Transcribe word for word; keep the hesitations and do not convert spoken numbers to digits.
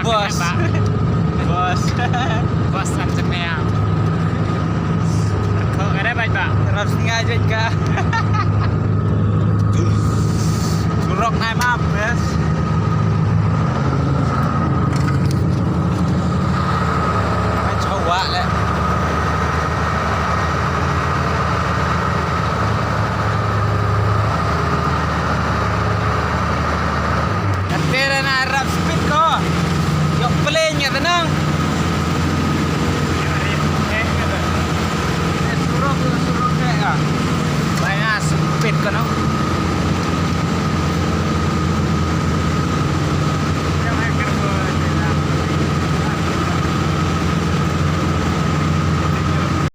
Bos. Bos. Bos Anjamea. Ko kada baik ba. Terus sengaja ka. Surok nai map, bes.